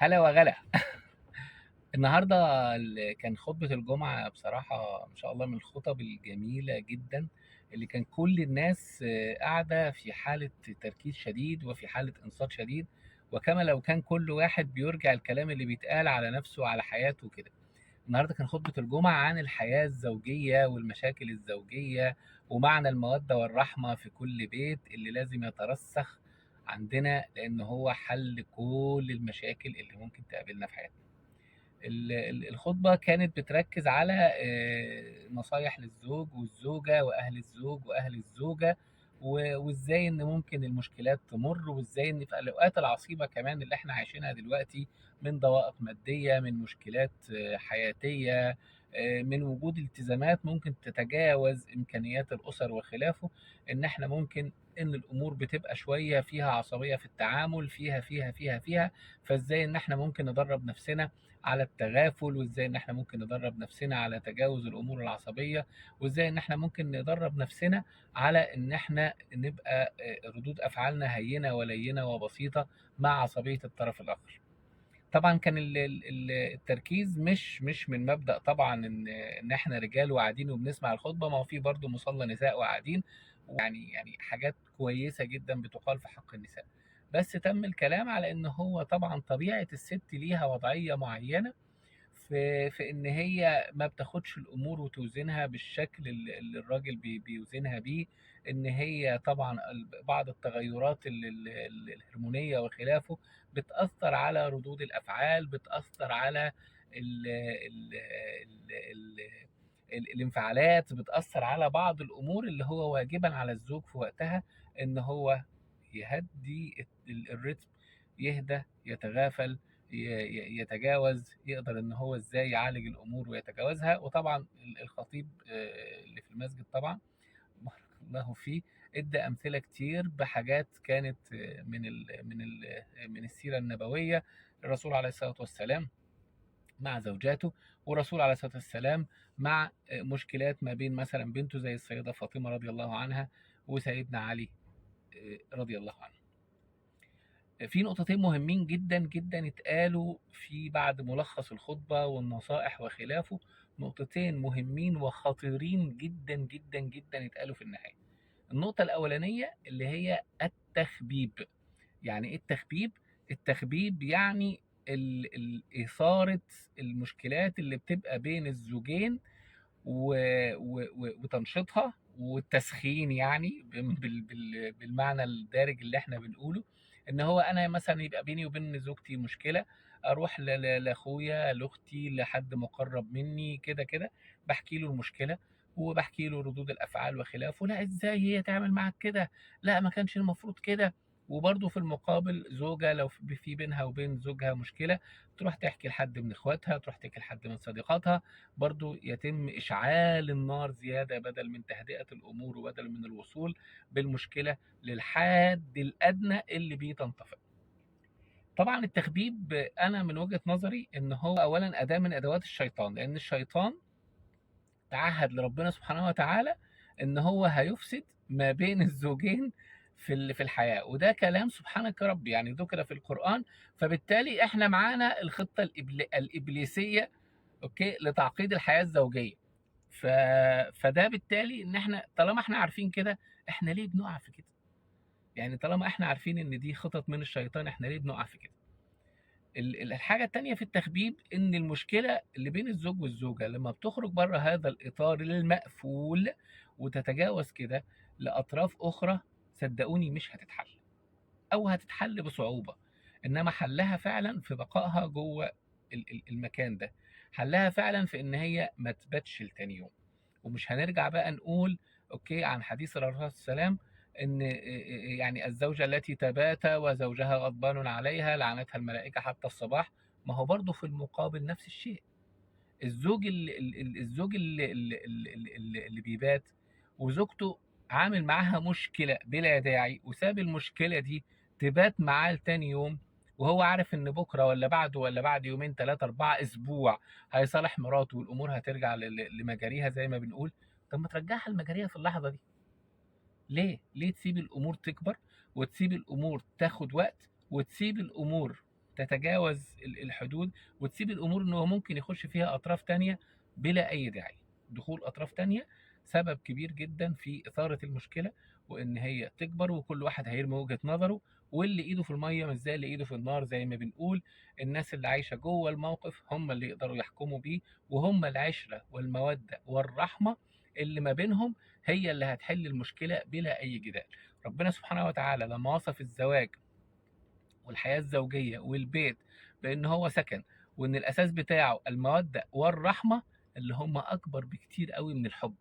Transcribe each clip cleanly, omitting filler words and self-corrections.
هلا وغلا. النهارده كان خطبة الجمعة بصراحة ما شاء الله من الخطب الجميلة جدًا، اللي كان كل الناس قاعدة في حالة تركيز شديد وفي حالة إنصات شديد، وكما لو كان كل واحد بيرجع الكلام اللي بيتقال على نفسه وعلى حياته وكده. النهارده كان خطبة الجمعة عن الحياة الزوجية والمشاكل الزوجية ومعنى المودة والرحمة في كل بيت اللي لازم يترسخ عندنا، لأن هو حل كل المشاكل اللي ممكن تقابلنا في حياتنا. الخطبة كانت بتركز على نصايح للزوج والزوجة وأهل الزوج وأهل الزوجة، وإزاي إن ممكن المشكلات تمر، وإزاي إن في الأوقات العصيبة كمان اللي إحنا عايشينها دلوقتي من ضوائق مادية، من مشكلات حياتية، من وجود التزامات ممكن تتجاوز إمكانيات الأسر وخلافه، إن إحنا ممكن إن الأمور بتبقى شوية فيها عصبية في التعامل، فيها فيها فيها فيها، فإزاي إن إحنا ممكن ندرب نفسنا على التغافل، وإزاي إن إحنا ممكن ندرب نفسنا على تجاوز الأمور العصبية، وإزاي إن إحنا ممكن ندرب نفسنا على إن إحنا نبقى ردود أفعالنا هينة ولينة وبسيطة مع عصبية الطرف الآخر. طبعا كان التركيز مش من مبدأ طبعا إن إحنا رجال وقاعدين وبنسمع الخطبة، ما هو في برضه مصلى نساء وقاعدين، يعني حاجات كويسة جدا بتقال في حق النساء، بس تم الكلام على إن هو طبعا طبيعة الست ليها وضعية معينة في إن هي ما بتاخدش الأمور وتوزنها بالشكل اللي الراجل بيوزنها بيه، إن هي طبعا بعض التغيرات الهرمونية وخلافه بتأثر على ردود الأفعال، بتأثر على ال ال ال ال ال الانفعالات، بتأثر على بعض الأمور اللي هو واجبا على الزوج في وقتها إن هو يهدي الريتم، يهدى، يتغافل، يتجاوز، يقدر إن هو إزاي يعالج الأمور ويتجاوزها. وطبعا الخطيب اللي في المسجد طبعا بارك الله فيه ادى أمثلة كتير بحاجات كانت من السيرة النبوية، الرسول عليه الصلاة والسلام مع زوجاته، والرسول عليه الصلاة والسلام مع مشكلات ما بين مثلا بنته زي السيدة فاطمة رضي الله عنها وسيدنا علي رضي الله عنه. في نقطتين مهمين جدا جدا اتقالوا في بعد ملخص الخطبة والنصائح وخلافه، نقطتين مهمين وخطيرين جدا جدا جدا اتقالوا في النهاية. النقطة الأولانية اللي هي التخبيب. يعني ايه التخبيب؟ التخبيب يعني إثارة المشكلات اللي بتبقى بين الزوجين وتنشيطها والتسخين، يعني بالمعنى الدارج اللي احنا بنقوله، ان هو انا مثلا يبقى بيني وبين زوجتي مشكلة، اروح لاخويا، لاختي، لحد مقرب مني كده كده، بحكي له المشكلة وبحكي له ردود الافعال وخلافه، لا ازاي هي تعمل معاك كده، لا ما كانش المفروض كده. وبرضه في المقابل زوجة لو في بينها وبين زوجها مشكلة تروح تحكي لحد من اخواتها، تروح تحكي لحد من صديقاتها، برضه يتم إشعال النار زيادة بدل من تهدئة الأمور وبدل من الوصول بالمشكلة للحد الأدنى اللي بيه تنطفئ. طبعا التخبيب أنا من وجهة نظري إن هو أولا أداة من أدوات الشيطان، لأن الشيطان تعهد لربنا سبحانه وتعالى إن هو هيفسد ما بين الزوجين في الحياة، وده كلام سبحانك يا رب يعني ذكر في القرآن. فبالتالي احنا معانا الخطة الإبليسية، أوكي، لتعقيد الحياة الزوجية. فده بالتالي إن احنا طالما احنا عارفين كده احنا ليه بنقع في كده؟ يعني طالما احنا عارفين إن دي خطط من الشيطان احنا ليه بنقع في كده؟ الحاجة التانية في التخبيب إن المشكلة اللي بين الزوج والزوجة لما بتخرج بره هذا الإطار المقفول وتتجاوز كده لأطراف أخرى، صدقوني مش هتتحل أو هتتحل بصعوبة، إنما حلها فعلا في بقائها جوه المكان ده، حلها فعلا في إن هي ما تباتش لتاني يوم. ومش هنرجع بقى نقول أوكي عن حديث الرسول صلى الله عليه وسلم إن يعني الزوجة التي تبات وزوجها غضبان عليها لعنتها الملائكة حتى الصباح. ما هو برضه في المقابل نفس الشيء، الزوج اللي بيبات وزوجته عامل معاها مشكلة بلا داعي وساب المشكلة دي تبات معاه لتاني يوم، وهو عارف إن بكرة ولا بعده ولا بعد يومين 3 4 أسبوع هيصالح مراته والأمور هترجع لمجاريها زي ما بنقول. طب ما ترجعها لمجاريها في اللحظة دي ليه؟ ليه تسيب الأمور تكبر وتسيب الأمور تاخد وقت وتسيب الأمور تتجاوز الحدود وتسيب الأمور إن هو ممكن يخش فيها أطراف تانية بلا أي داعي. دخول أطراف تانية سبب كبير جدا في إثارة المشكلة، وإن هي تكبر، وكل واحد هيرمي وجهة نظره، واللي إيده في المية مش زي اللي إيده في النار. زي ما بنقول الناس اللي عايشة جوه الموقف هم اللي يقدروا يحكموا بيه، وهم العشرة والمودة والرحمة اللي ما بينهم هي اللي هتحل المشكلة بلا أي جدال. ربنا سبحانه وتعالى لما وصف الزواج والحياة الزوجية والبيت بأن هو سكن، وإن الأساس بتاعه المودة والرحمة اللي هم أكبر بكتير قوي من الحب.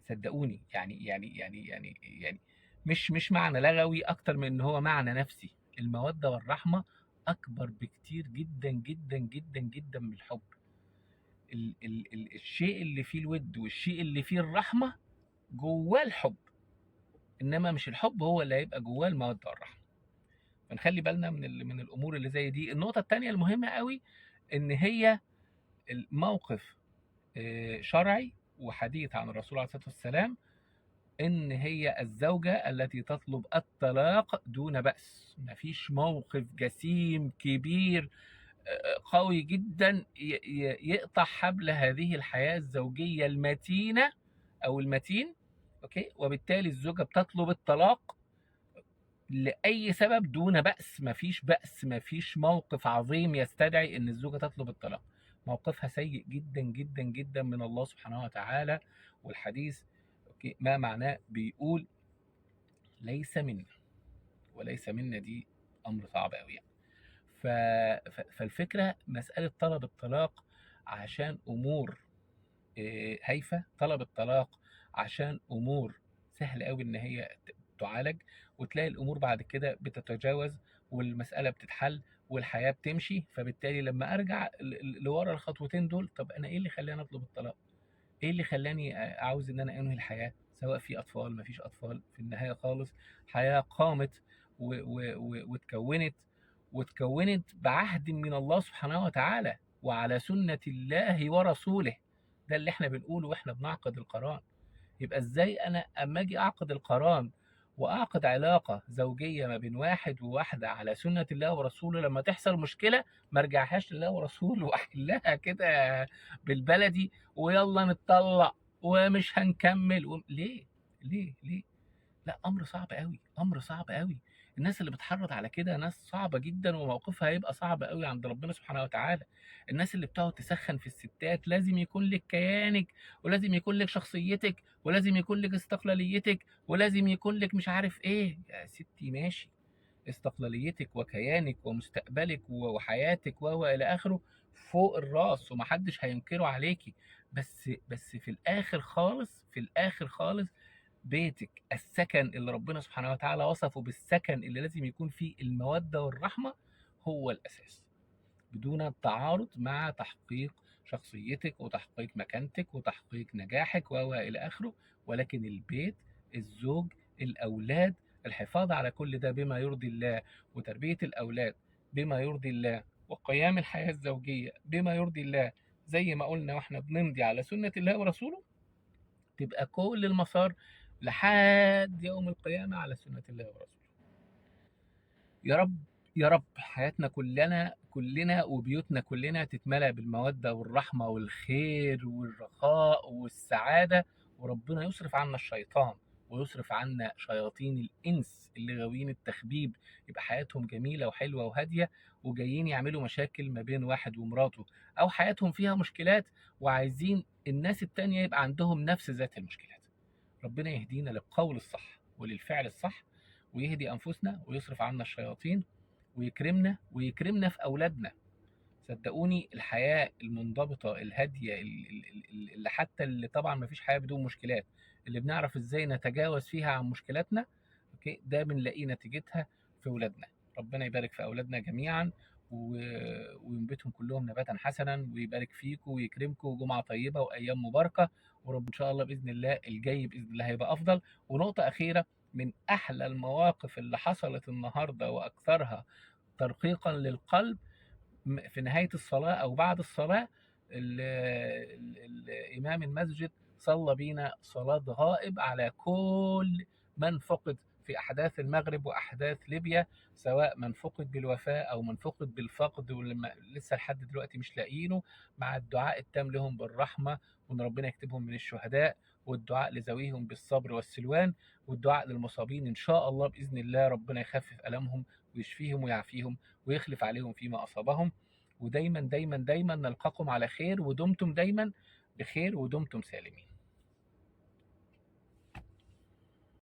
صدقوني يعني يعني يعني يعني يعني مش معنى لغوي أكتر من إن هو معنى نفسي. المودة والرحمة أكبر بكتير جدا جدا جدا جدا من الحب. ال ال ال الشيء اللي فيه الود والشيء اللي فيه الرحمة جواه الحب، إنما مش الحب هو اللي هيبقى جواه المودة والرحمة. فنخلي بالنا من الأمور اللي زي دي. النقطة التانية المهمة قوي إن هي الموقف شرعي وحديث عن الرسول عليه الصلاة والسلام، إن هي الزوجة التي تطلب الطلاق دون بأس. مفيش موقف جسيم كبير قوي جدا يقطع حبل هذه الحياة الزوجية المتينة أو المتين، أوكي؟ وبالتالي الزوجة بتطلب الطلاق لأي سبب دون بأس. مفيش بأس، مفيش موقف عظيم يستدعي إن الزوجة تطلب الطلاق. موقفها سيء جدا جدا جدا من الله سبحانه وتعالى. والحديث أوكي ما معناه؟ بيقول ليس منا، وليس منا دي أمر صعب أوي يعني. فالفكرة مسألة طلب الطلاق عشان أمور هايفة، طلب الطلاق عشان أمور سهل أوي إن هي تعالج، وتلاقي الأمور بعد كده بتتجاوز والمسألة بتتحل والحياة بتمشي. فبالتالي لما أرجع لورا الخطوتين دول، طب أنا إيه اللي خلاني أطلب الطلاق؟ إيه اللي خلاني عاوز إن أنا أنهي الحياة؟ سواء في أطفال ما فيش أطفال، في النهاية خالص حياة قامت وتكونت بعهد من الله سبحانه وتعالى وعلى سنة الله ورسوله. ده اللي احنا بنقوله واحنا بنعقد القران. يبقى ازاي انا اما اجي اعقد القران واعقد علاقة زوجية ما بين واحد وواحدة على سنة الله ورسوله، لما تحصل مشكلة ما ارجعهاش لله ورسوله واحلها كده بالبلدي ويلا نتطلق ومش هنكمل ليه ليه ليه؟ لا، امر صعب قوي، امر صعب قوي. الناس اللي بتحرض على كده ناس صعبة جدا، وموقفها هيبقى صعب قوي عند ربنا سبحانه وتعالى. الناس اللي بتقعد تسخن في الستات، لازم يكون لك كيانك، ولازم يكون لك شخصيتك، ولازم يكون لك استقلاليتك، ولازم يكون لك مش عارف ايه. يا ستي ماشي، استقلاليتك وكيانك ومستقبلك وحياتك والى اخره فوق الراس ومحدش هينكره عليكي، بس في الاخر خالص، في الاخر خالص بيتك، السكن اللي ربنا سبحانه وتعالى وصفه بالسكن اللي لازم يكون فيه المودة والرحمة، هو الأساس، بدون التعارض مع تحقيق شخصيتك وتحقيق مكانتك وتحقيق نجاحك وإلى آخره. ولكن البيت، الزوج، الأولاد، الحفاظ على كل ده بما يرضي الله، وتربية الأولاد بما يرضي الله، وقيام الحياة الزوجية بما يرضي الله، زي ما قلنا واحنا بنمضي على سنة الله ورسوله، تبقى كل المسار لحد يوم القيامة على سنة الله ورسوله. يا رب يا رب حياتنا كلنا وبيوتنا كلنا تتملى بالمودة والرحمة والخير والرخاء والسعادة، وربنا يصرف عنا الشيطان ويصرف عنا شياطين الإنس اللي غاويين التخبيب، يبقى حياتهم جميلة وحلوة وهادية وجايين يعملوا مشاكل ما بين واحد ومراته، أو حياتهم فيها مشكلات وعايزين الناس التانية يبقى عندهم نفس ذات المشكلات. ربنا يهدينا للقول الصح وللفعل الصح، ويهدي أنفسنا ويصرف عنا الشياطين، ويكرمنا ويكرمنا في أولادنا. صدقوني الحياة المنضبطة الهادية اللي حتى اللي طبعا ما فيش حياة بدون مشكلات، اللي بنعرف ازاي نتجاوز فيها عن مشكلاتنا، okay، ده بنلاقي نتيجتها في أولادنا. ربنا يبارك في أولادنا جميعا وينبتهم كلهم نباتا حسنا، ويبارك فيكم ويكرمكم، وجمعة طيبة وأيام مباركة، ورب إن شاء الله بإذن الله الجاي بإذن الله هيبقى أفضل. ونقطة أخيرة، من أحلى المواقف اللي حصلت النهاردة وأكثرها ترقيقا للقلب، في نهاية الصلاة أو بعد الصلاة، الإمام المسجد صلى بينا صلاة غائب على كل من فقد في أحداث المغرب وأحداث ليبيا، سواء من فقد بالوفاة أو من فقد بالفقد واللي لسه لحد دلوقتي مش لاقيينه، مع الدعاء التام لهم بالرحمة وإن ربنا يكتبهم من الشهداء، والدعاء لذويهم بالصبر والسلوان، والدعاء للمصابين إن شاء الله بإذن الله ربنا يخفف ألمهم ويشفيهم ويعافيهم ويخلف عليهم فيما أصابهم. ودايما دايما دايما نلقاكم على خير، ودمتم دايما بخير، ودمتم سالمين.